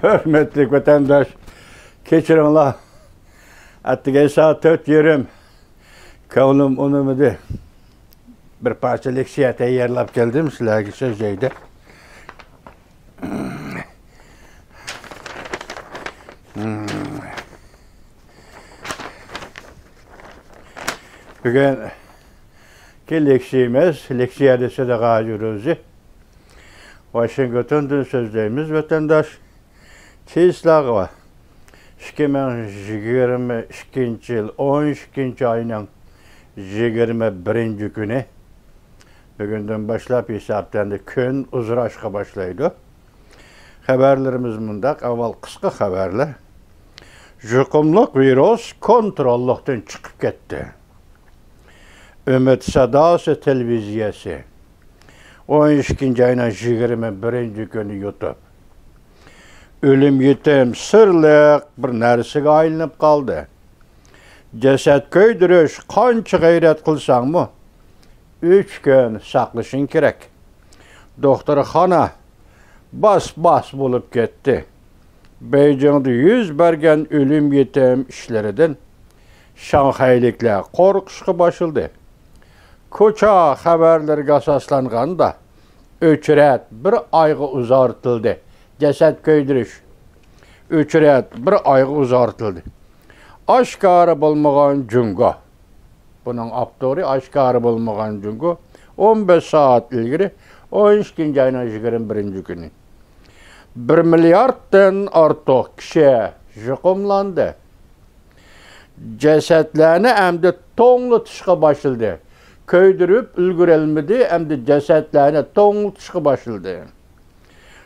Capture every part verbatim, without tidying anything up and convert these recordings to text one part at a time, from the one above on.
ھۆرمەتلىك ۋەتەنداش، كەچۈرۈڭلار. ئەتىگەن سائەت تۆت يېرىم. كۆڭلۈم ئۇنىمىدى. بىر پارچە لېكسىيە تەييارلاپ كەلدىم سىلەرگە سۆزلەيدە. بۈگۈنكى لېكسىيەمىز، لېكسىيە دېسە دەغاجۇ روزى. ۋاشىنگتوندىن سۆزلەيمىز، ۋەتەنداش. تېسلاغا ئىككى مىڭ يىگىرمە ئىككىنچى يىل ئون ئىككىنچى ئاينىڭ يىگىرمە بىرىنچى كۈنى. بۈگۈندىن باشلاپ ھېسابتا ئەمدى كۈن ئۇزىراشقا باشلايدۇ. خەۋەرلىرىمىز مۇنداق، ئاۋۋال قىسقا خەۋەرلەر. يۇقۇملۇق ۋىرۇس كونتروللۇقتىن چىقىپ كەتتى. ئۈمىد ساداسى تېلېۋىزىيەسى. ئون ئىككىنچى ئاينىڭ يىگىرمە بىرىنچى كۈنى يۇتۇپ. ئۆلۈم يېتىم سىرلىق بىر نەرسىگە ئايلىنىپ قالدى. جەسەت كۆيدۈرۈش قانچە غەيرەت قىلساڭمۇ، ئۈچ كۈن ساقلىشىڭ كېرەك. دوختۇرخانا باس-باس بولۇپ كەتتى. بېيجىڭدا يۈز بەرگەن ئۆلۈم يېتىم ئىشلىرىدىن شاڭخەيلىكلەر قورقۇشقا باشلىدى. كوچا خەۋەرلىرىگە ئاساسلانغاندا، ئۆچرەت بىر ئايغا ئۇزارتىلدى. جەسەت كۆيدۈرۈش ئۆچرەت بىر ئايغا ئۇزارتىلدى. ئاشكارا بولمىغان جۇڭگو. بۇنىڭ ئاپتورى ئاشكارا بولمىغان جۇڭگو. ئون بەش سائەت ئىلگىرى، ئون ئىككىنچى ئاينىڭ يىگىرمە بىرىنچى كۈنى، بىر مىلياردتىن ئارتۇق كىشى يۇقۇملاندى. جەسەتلەرنى ئەمدى توڭلىتىشقا باشلىدى. كۆيدۈرۈپ ئۈلگۈرەلمىدى، ئەمدى جەسەتلەرنى توڭلىتىشقا باشلىدى.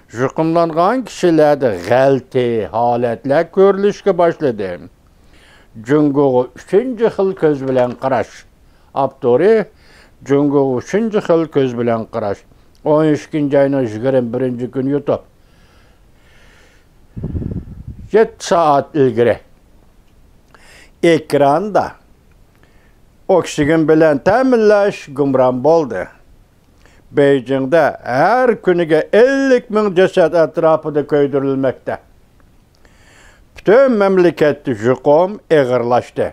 يۇقۇملانغان كىشىلەردە غەلىتە ھالەتلەر كۆرۈلۈشكە باشلىدى. جۇڭگوغا ئۈچىنچى خىل كۆز بىلەن قاراش. ئاپتورى: جۇڭگوغا ئۈچىنچى خىل كۆز بىلەن قاراش. ئون ئىككىنچى ئاينىڭ يىگىرمە بىرىنچى كۈنى يۇتۇپ، يەتتە سائەت ئىلگىرى ئېكراندا ئوكسىگېن بىلەن تەمىنلەش گۇمران بولدى. بېيجىڭدا ھەر كۈنىگە ئەللىك مىڭ جەسەت ئەتراپىدا كۆيدۈرۈلمەكتە. پۈتۈن مەملىكەتتە يۇقۇم ئېغىرلاشتى.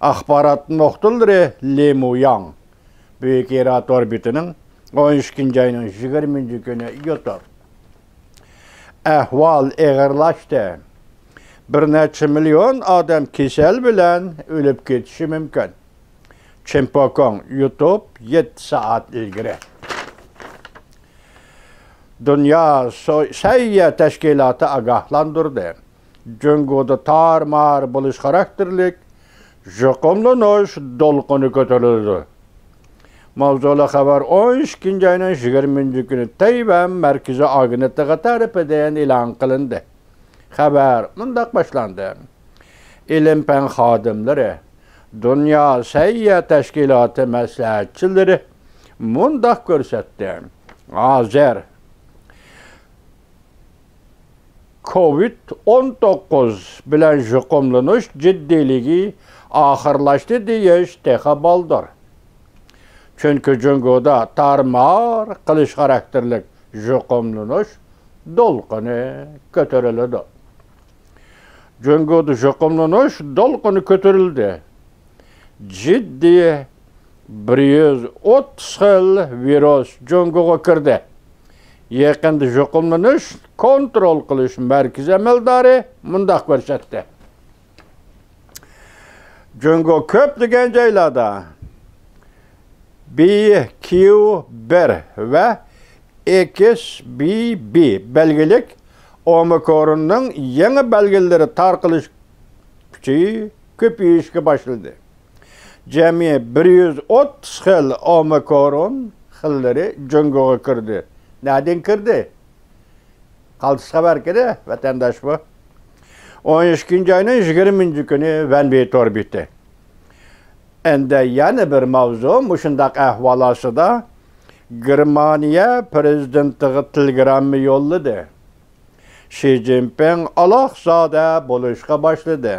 ئاخبارات نۇقتىلىرى لى مۇياڭ بۈيۈك ئېرا تور بېتىنىڭ ئون ئىككىنچى ئاينىڭ يىگىرمىنچى كۈنى يۇتۇپ. ئەھۋال ئېغىرلاشتى. بىر نەچچە مىليون ئادەم كېسەل بىلەن ئۆلۈپ كېتىشى مۇمكىن. چىمپوكوڭ يۇتۇپ يەتتە سائەت ئىلگىرى. دۇنيا سو-، سەھىيە تەشكىلاتى ئاگاھلاندۇردى. جۇڭگودا تارمار بولۇش خاراكتېرلىك يۇقۇملىنىش دولقۇنى كۆتۈرۈلىدۇ. ماۋزۇلۇق خەۋەر ئون ئىككىنچى ئاينىڭ يىگىرمىنچى كۈنى تەيۋەن مەركىزىي ئاگېنتلىقى تەرىپىدىن ئېلان قىلىندى. خەۋەر مۇنداق باشلاندى. ئىلىم-پەن خادىملىرى، دۇنيا سەھىيە تەشكىلاتى مەسلىھەتچىلىرى مۇنداق كۆرسەتتى. ھازىر كوۋىد ئون توققۇز بىلەن يۇقۇملىنىش جىددىيلىكى ئاخىرلاشتى دېيىش تېخى بالدۇر. چۈنكى جۇڭگودا تارمار قىلىش خاراكتېرلىك يۇقۇملىنىش دولقۇنى كۆتۈرۈلىدۇ. جۇڭگودا يۇقۇملىنىش دولقۇنى كۆتۈرۈلدى. جىددىي بىر يۈز ئوتتۇز خىل ۋىرۇس جۇڭگوغا كىردى. يېقىندا يۇقۇملىنىش كونترول قىلىش مەركىزى ئەمەلدارى مۇنداق كۆرسەتتى. جۇڭگو كۆپلىگەن جايلاردا بى كيۇ بىر ۋە ئېكس بى بى بەلگىلىك ئومىكروننىڭ يېڭى بەلگىلىرى تارقىلىش كۈچى كۆپىيىشكە باشلىدى. جەمئىي بىر يۈز ئوتتۇز خىل ئومىكرون خىللىرى جۇڭگوغا كىردى. نەدىن كىردى؟ قالتىس خەۋەركىدە، ۋەتەنداش بۇ. ئون ئىككىنچى ئاينىڭ يىگىرمىنچى كۈنى ۋەنبى تور بېتى. ئەندە يەنە بىر ماۋزۇ، مۇشۇنداق ئەھۋال ئاستىدا گېرمانىيە پىرېزىدېنتىغا تېلېگرامما يوللىدى. شى جىنپىڭ ئالاقزادە بولۇشقا باشلىدى.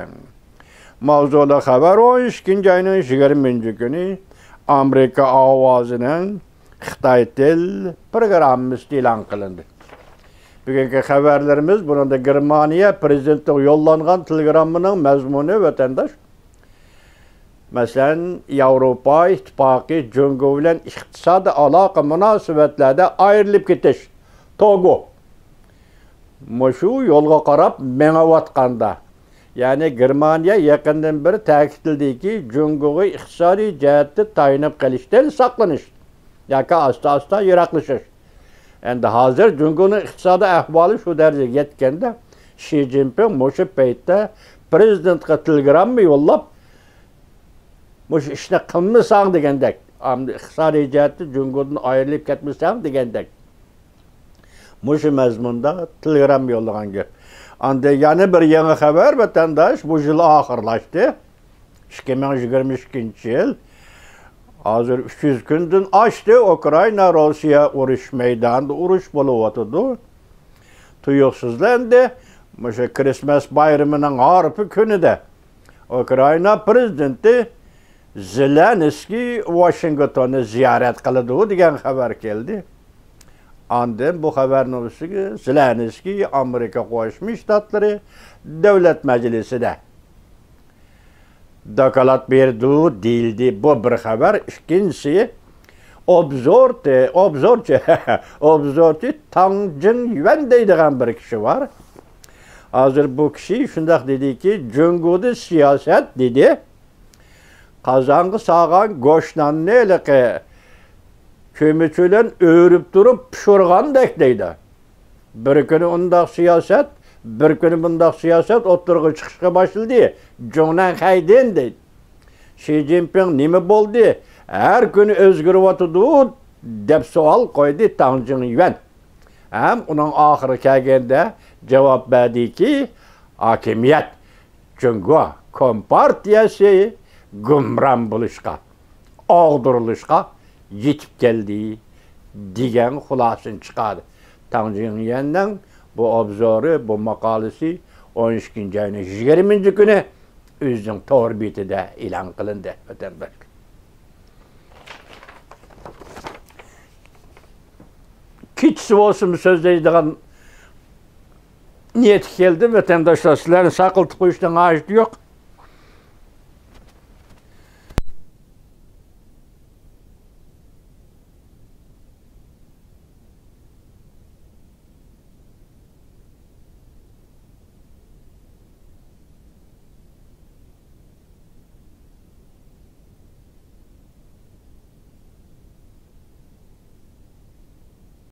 ماۋزۇلۇق خەۋەر ئون ئىككىنچى ئاينىڭ يىگىرمىنچى كۈنى ئامېرىكا ئاۋازىنىڭ خىتاي تىل پروگراممىسىدا ئېلان قىلىندى. بۈگۈنكى خەۋەرلىرىمىز، بۇنىڭدا گېرمانىيە پىرېزىدېنتىغا يوللانغان تېلېگراممىنىڭ مەزمۇنى، ۋەتەنداش. مەسىلەن، ياۋروپا ئىتتىپاقى جۇڭگو بىلەن ئىقتىسادىي ئالاقە مۇناسىۋەتلەردە ئايرىلىپ كېتىش، توگو، مۇشۇ يولغا قاراپ مېڭىۋاتقاندا، يەنى گېرمانىيە يېقىندىن بېرى تەكىتلىدىكى، جۇڭگوغا ئىقتىسادىي جەھەتتە تايىنىپ قېلىشتىن ساقلىنىش ياكى ئاستا-ئاستا يىراقلىشىش. ئەمدى ھازىر جۇڭگونىڭ ئىقتىسادىي ئەھۋالى شۇ دەرىجىگە يەتكەندە، شى جىنپىڭ مۇشۇ پەيتتە پىرېزىدېنتقا تېلېگرامما يوللاپ، مۇشۇ ئىشنى قىلمىساڭ دېگەندەك، ئەمدى ئىقتىسادىي جەھەتتە جۇڭگودىن ئايرىلىپ كەتمىسەڭ دېگەندەك، مۇشۇ مەزمۇندا تېلېگرامما يوللىغان گەپ. ئاندىن يەنە بىر يېڭى خەۋەر، ۋەتەنداش، بۇ يىل ئاخىرلاشتى. ئىككى مىڭ يىگىرمە ئىككىنچى يىل. ھازىر ئۈچ يۈز كۈندىن ئاشتى، ئۇكرائىنا، روسىيە ئۇرۇش مەيدانىدا ئۇرۇش بولۇۋاتىدۇ. تۇيۇقسىزلا ئەمدى مۇشۇ كىرىسمەس بايرىمىنىڭ ھارپا كۈنىدە ئۇكرائىنا پىرېزىدېنتى زېلېنسكىي ۋاشىنگتوننى زىيارەت قىلىدۇ دېگەن خەۋەر كەلدى. ئاندىن بۇ خەۋەرنىڭ ئۈستىگە زېلېنسكىي ئامېرىكا قوشما شتاتلىرى دۆلەت مەجلىسىدە دوكلات بېرىدۇ دېيىلدى. بۇ بىر خەۋەر. ئىككىنچىسى، ئوبزورتى، ئوبزورچى، ئوبزورچى تاڭ جىڭيۈەن دەيدىغان بىر كىشى بار. ھازىر بۇ كىشى شۇنداق دېدىكى، جۇڭگودا سىياسەت دېدى، قازانغا سالغان گۆش ناننى ھېلىقى كۆمۈچ بىلەن ئۆرۈپ تۇرۇپ پىشۇرغاندەك دەيدۇ. بىر كۈنى ئۇنداق سىياسەت، بىر كۈنى بۇنداق سىياسەت ئوتتۇرىغا چىقىشقا باشلىدى. جۇڭنەن خەيدىن دەيدۇ. شى جىنپىڭ نېمە بولدى؟ ھەر كۈنى ئۆزگىرىۋاتىدۇ، دەپ سوئال قويدى تاڭ جىڭيۈەن. ھەم ئۇنىڭ ئاخىرى كەلگەندە جاۋاب بەردىكى، ھاكىمىيەت، جۇڭگو كومپارتىيەسى گۇمران بولۇشقا، ئاغدۇرۇلۇشقا يېتىپ كەلدى، دېگەن خۇلاسىنى چىقاردى. تاڭ جىڭيۈەننىڭ بۇ ئوبزورى، بۇ ماقالىسى ئون ئىككىنچى ئاينىڭ يىگىرمىنچى كۈنى ئۆزىنىڭ تور بېتىدە ئېلان قىلىندى، ۋەتەنداشلار. كېچىسى بولسىمۇ سۆزلەيدىغان نىيەتكە كەلدىم، ۋەتەنداشلار. سىلەرنى ساقلىتىپ قويۇشنىڭ ھاجىتى يوق.